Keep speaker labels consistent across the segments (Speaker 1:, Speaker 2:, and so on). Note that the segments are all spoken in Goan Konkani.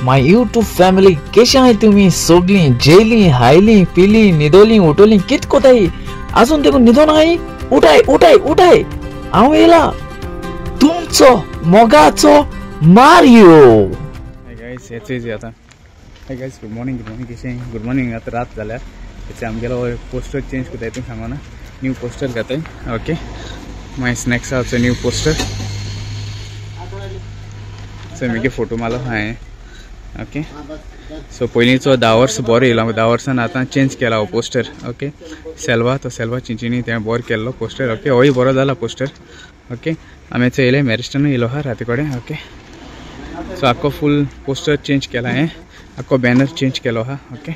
Speaker 1: My YouTube family केशे आहाय तुमी सगळीं जेली हायली पिली न्हिदोली उठोली कित कोताय आजून देखून न्हिदोन आहाय उठाय उठाय उठाय हांव येयला तुमचो मोगाचो मारियो.
Speaker 2: हाय गायस, हेच आतां. Hi guys, good morning. Good morning. कशें गुड मॉर्निंग. आतां रात जाल्यार हेचे आमगेलो पोस्टर चेंज करताय तुमी सांगना न्यू पोस्टर घाताय. ओके, मागीर स्नॅक्स आसा न्यू पोस्टर सो मागीर फोटो मारलो हांवें. ओके, सो पयलींचो 10 वर्स बरो येयलो, 10 वर्सान आतां चेंज केला हो पोस्टर. ओके, सेल्वा तो सेल्वा चिंचिनी तें बरो केल्लो पोस्टर. ओके, होय बरो जाला पोस्टर. ओके, आमी चोयलें मॅरिस्टनूय येयलो आहा राती कडेन. ओके, सो आख्खो फूल पोस्टर चेंज केला हें, आख्खो बॅनर चेंज केलो आहा. ओके,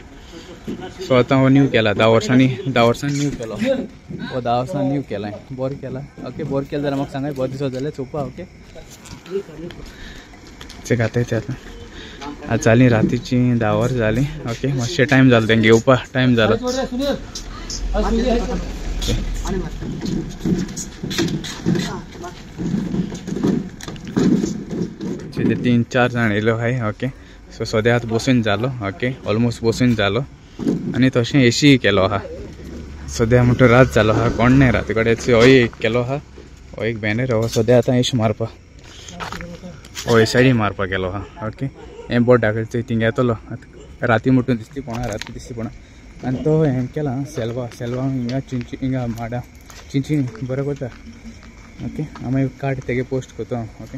Speaker 2: सो आतां हो न्यू केला 10 वर्सांनी, 10 वर्सांनी न्यू केलो हो, 10 वर्सांनी न्यू केला, बरो केला. ओके, बरो केलो जाल्यार म्हाका सांगाय, बरो दिसत जाल्यार चोवपा. ओके, ते घाताय ते आतां. आतां जाली रातीची 10 वरां जाली. ओके, मातशें टायम जालो तेंगे येवपा टायम जालो. ते 3-4 जाण येयलो आहाय. ओके, सो सद्या आतां बसून जालो. ओके, ऑलमोस्ट बसून जालो आनी तशें एशी केलो आहा. सद्या म्हणटा रात जालो आहा, कोण नाय राती कडेन. होय एक केलो आहा, हो एक बॅनर हो सद्या आतां एश मारपा, हो हे सायडीन मारपा गेलो आहा. ओके, हें बोट दाखयता थिंग येतलो राती म्हणटून दिसती कोणा, राती दिसती कोणा. आनी तो हें केला सेल्वा, सेल्वा हिंगा चिंची, हिंगा माडा चिंचिनी बरो करता. ओके, हांव मागीर कार्ड तेगे पोस्ट करता हांव. ओके,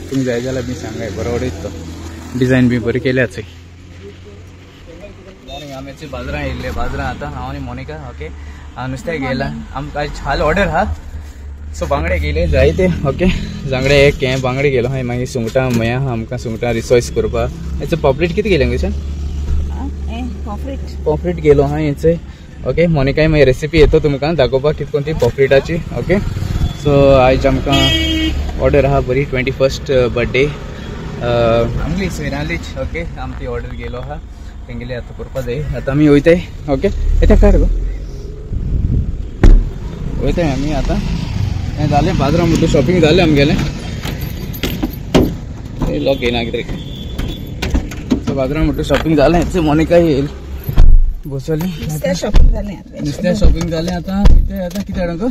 Speaker 2: तुमी जाय जाल्यार बी सांगाय, बरो उडयता तो, डिजायन बी बरी केल्या चोय. मॉर्निंग, आमी बाजारां येयल्ले, बाजारां आतां हांव आनी मोनिका. ओके, हांव नुस्त्याक येयला, आमकां आयज हाल ऑर्डर आहा. सो बांगडे गेले जायते. ओके, जांगडे एक हें बांगडे गेलो हांवें, मागीर सुंगटां मया आहा आमकां सुंगटां रिसोयस करपा. हेचो पॉपलेट कितें गेलें कशें पॉपलेट गेलो आहा हेचे. ओके, मोनिकाय मागीर रेसिपी येतो तुमकां दाखोवपाक कितें कोण ती पॉपलेटाची. ओके, सो आयज आमकां ऑर्डर आहा बरी 21st birthday आमगेली सोयरांलीच. ओके, आमची ऑर्डर गेलो आहा तेंगेली आतां करपा जाय. आतां आमी वयताय. ओके, येता कार गो वयताय आमी आतां. हें जालें बाजारां म्हणटा शॉपिंग जालें आमगेलें, लॉक येयना कितें. सो बाजारां म्हणटा शॉपिंग जालें, मोनिका येयल बसली.
Speaker 3: शॉपिंग जालें,
Speaker 2: नुस्त्या शॉपिंग जालें. आतां कितें आतां कितें हाडूंक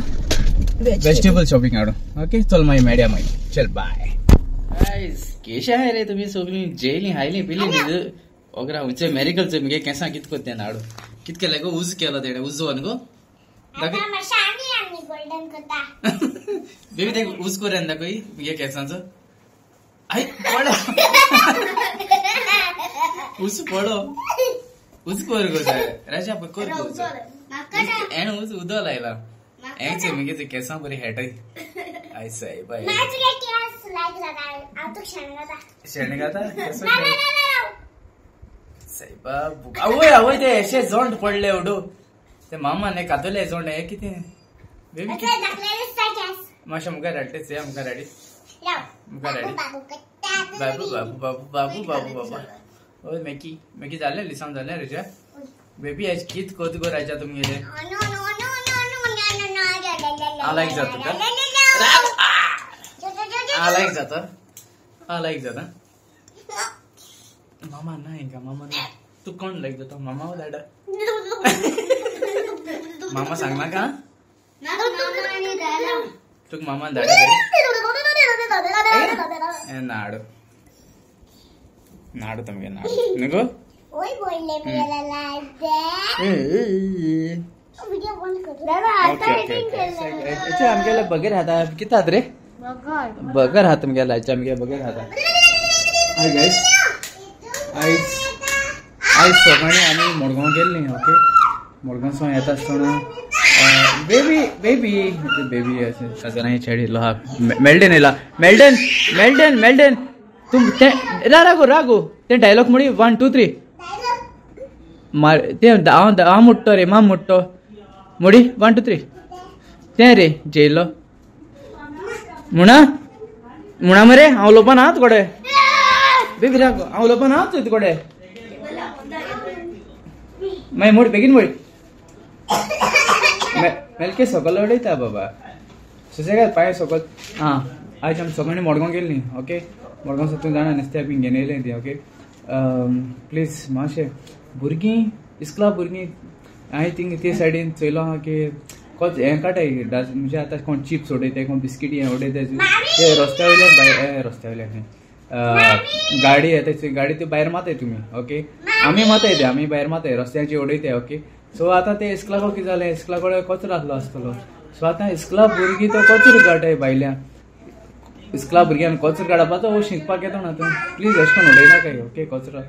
Speaker 2: वेजिटेबल शॉपिंग हाडूं. ओके, चल मागीर मेळया मागीर, चल बाय. केशे आहाय रे तुमी सगळीं जेयली हायली पिली ओगरा हुंचे मेरिकल चोय मगे केंसां कित कोत्ता तेणें हाडून कित केलें गो, उज केलो तेणें, उजो न्हू गो. बेबी ते उज कोर दाखय मगे केंसांचो. I पडो उज पडो, उज कोर गो राजा कर गो उज, एण उज उदो लायला हें चोय मगे केंसां बरी हेटय. I सायबा शेण खाता सायबा. आवय आवय ते अशे जोंट पडले उडो ते मामा ने कातोले जोंट हे कितें बेबी. मातशें मुखार हाडटे चोया, मुखार हाडी, मुखार हाडी. बाबू बाबू बाबू बाबू बाबू बाबा. ओय मॅकी मॅकी जालें लिसांव जालें रेजा. बेबी आयज कित कोत गो राजा तुमगेले आलायक जाता तुका, आलायक जाता, आलायक जाता. मामा ना हिंगा, मामा ना. तूं कोण लायक जाता, मामा वो दाडा? मामा सांगना का तुका मामा दाडा? नाडू नाडू तुमगे नाडू न्हू गो. आमगेले बगैर खाता कितें खाता रे, बगर हात तुमगेले आयज आमगे बगर खाता. हाय गायस, आयज आयज सकाळीं आमी मडगांव गेल्लीं. ओके, मडगांव येता आसतना बेबी बेबी बेबी अशें कजनां चेडिल्लो आहा. मेल्डन येयला, मेल्डन मेल्डन मेल्डन तूं तें रागो रागो तें डायलॉग म्हणी 1 2 3 मार तें हांव हांव मुट्टो रे माम मुट्टो मोडी 1 2 3 तें रे जेयल्लो म्हणा म्हणा मरे हांव उलोवपा ना तुकडे बेबी रागो हांव उलोवपा ना तुकडे मागीर मोड बेगीन मोड मेलके सकल उडयता बाबा सुसेगाद पांय सकल. आं आयज आमी सगळ्यांनी मडगांव गेल्ली. ओके, मडगांव सावन जाणा नुस्त्या बीन घेवन येयलें ती ओके. प्लीज मातशें भुरगीं इस्कला भुरगीं हांवें थिंग ते सायडीन चोयलो आहा की कोच हें काडटाय म्हणजे आतां कोण चिप्स उडयताय कोण बिस्किटी हें उडयताय ते रस्त्या वयल्यान भायर रस्त्या वयल्यान गाडी येता गाडी ती भायर मारताय तुमी ओके. आमी मारताय ते आमी भायर मारताय रस्त्याचे उडयताय ओके. सो आतां ते इस्कलाको कितें जालें इस्कला कडेन कचरो आसलो आसतलो. सो आतां इस्कला भुरगीं तो कचरो काडटाय भायल्यान इस्कला भुरग्यान कचरो काडपाचो हो शिकपाक येता ना तूं प्लीज अशें करून उडयनाकाय ओके. कचरो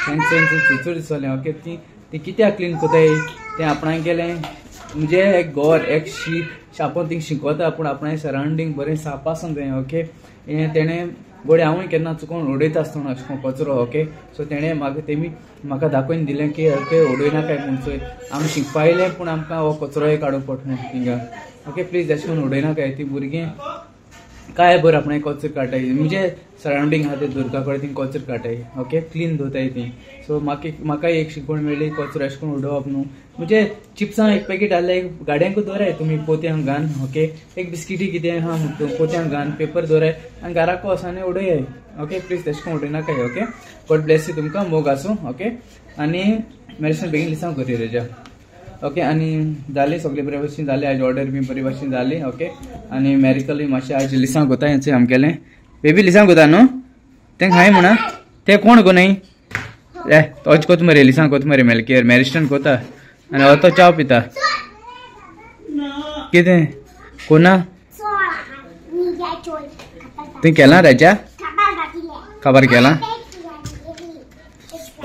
Speaker 2: तेंचे चुचूर दिसलें ओके. ती ती कित्याक क्लीन करताय तें आपणाक गेलें म्हणजे एक घर एक शी आपूण थिंग शिकवता पूण आपणाय सरावंडींग बरें साफ आसूंक जाय ओके. हें तेणें गोडे हांवूय केन्ना चुकोन उडयता आसतना अशें करून कचरो ओके. सो तेणें म्हाका तेमी म्हाका दाखोवन दिलें की ओके उडयनाकाय म्हूण चोय आमी शिकपा येयलें पूण आमकां हो कचरोय काडूंक पडटा थिंगा ओके. प्लीज अशें करून उडयनाकाय ती भुरगीं काय बरें आपणें कचरो काडटाय म्हणजे सरावंडींग आहा ते दुर्गा कडेन ती कचरो काडटाय ओके क्लीन दवरताय ती. सो म्हाका एक शिकवण मेळ्ळी कचरो अशें करून उडोवप न्हू म्हणजे चिप्सां एक पॅकेट हाडलें एक गाडयांकूच दवराय तुमी पोत्यांक घान ओके. एक बिस्किटी कितें आहा पोत्यांक घान पेपर दवराय आनी घराक वचून आनी उडयाय ओके. प्लीज तशें करून उडयनाकाय ओके. गॉड ब्लेस you तुमकां मोग आसूं ओके. आनी मेडिसन बेगीन लिसांव करी रेजा ओके. आनी जाली सगळी बरे भाशेन जाली आयज ऑर्डर बी बरी भाशेन जाली ओके. आनी मॅरिकलूय मातशें आयज लिसांव कोता हेंचे आमगेलें बेबी लिसांव कोता न्हू तें खाय म्हणा तें कोण गो न्हय ए तोच कोत मरे लिसांव कोत मरे मेलकेर मॅरिस्टन कोता आनी हो तो च्याव पिता कितें कोना तुवें केलां राजा खबर केलां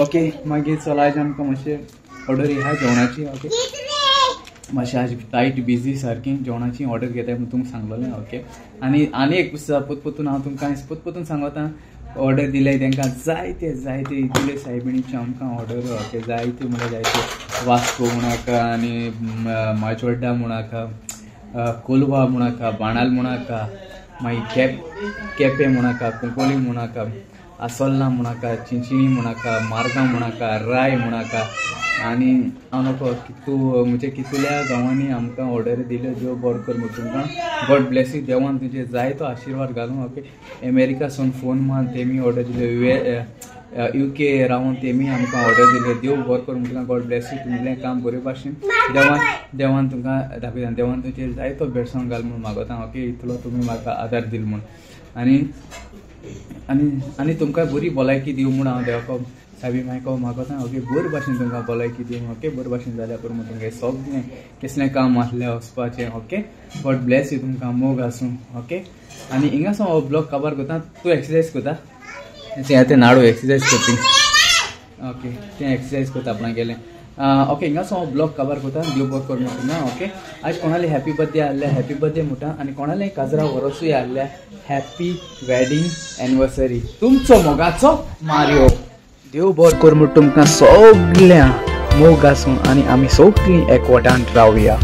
Speaker 2: ओके. मागीर चल आयज आमकां मातशें ऑर्डर आहा जेवणाची ओके. मातशें आज टायट बिजी सारकी जेवणाची ऑर्डर घेताय म्हूण तुमकां सांगलोलें ओके. आनी आनी एक पोत पोतून हांव तुमकां पोत पोतून सांगता ऑर्डर दिले तांकां जायते जायते इतले सायबिणीची आमकां ऑर्डर ओके जायते म्हणल्यार जायते वास्को म्हूण आनी माजोड्डा म्हूण आहा कोलवा म्हूण आहा बाणाल म्हूण आहा मागीर केपें म्हूण आहा कुंकोली म्हूण आहा आसोल्ला म्हूण आहा चिंचिणी म्हूण आहा मारगांव म्हूण आहा राय म्हूण आहा आनी हांव नको कितू म्हणजे कितल्या गांवांनी आमकां ऑर्डर दिल्यो देव बरो कर म्हूण तुमकां गॉड ब्लेस you देवान तुजे जायतो आशिर्वाद घालूं ओके. अमेरिका सून फोन मारून तेमी ऑर्डर दिल्यो युके रावन तेमी आमकां ऑर्डर दिल्यो देव बरो कर म्हूण तुमकां गॉड ब्लेस you तुमगेलें काम बरे भाशेन देवान देवान तुमकां दाखयता देवान तुजेर जायतो भेटसांव घाल म्हूण मागता ओके. इतलो तुमी म्हाका आदार दिलो म्हूण आनी आनी आनी तुमकां बरी भलायकी दिवं म्हूण हांव देवाक सायबी मायको मागता ओके. बरे भाशेन तुमकां भलायकी दिवं ओके. बरे भाशेन जाल्यार पुरो म्हूण तुमगें सगळें कसलें काम आसलें वचपाचें ओके. गॉड ब्लेस you तुमकां मोग आसूं ओके. आनी हिंगासून हो ब्लॉग काबार करता तूं एक्सरसायज करता तें नाडू एक्सरसायज करपी ओके तें एक्सरसायज करता आपणाक गेलें ओके. हिंगासून हो ब्लॉग काबार करता देव बरो कर म्हूण तुमकां ओके. आयज कोणाले हॅपी बर्थडे आहल्या हॅपी बर्थडे म्हणटा आनी कोणाले काजरा वरसूय आहल्या हॅपी वेडिंग एनिवर्सरी तुमचो मोगाचो मारियो. देव बरो कर म्हूण तुमकां सगळ्यां मोग आसूं आनी आमी सगळीं एकवटान रावया.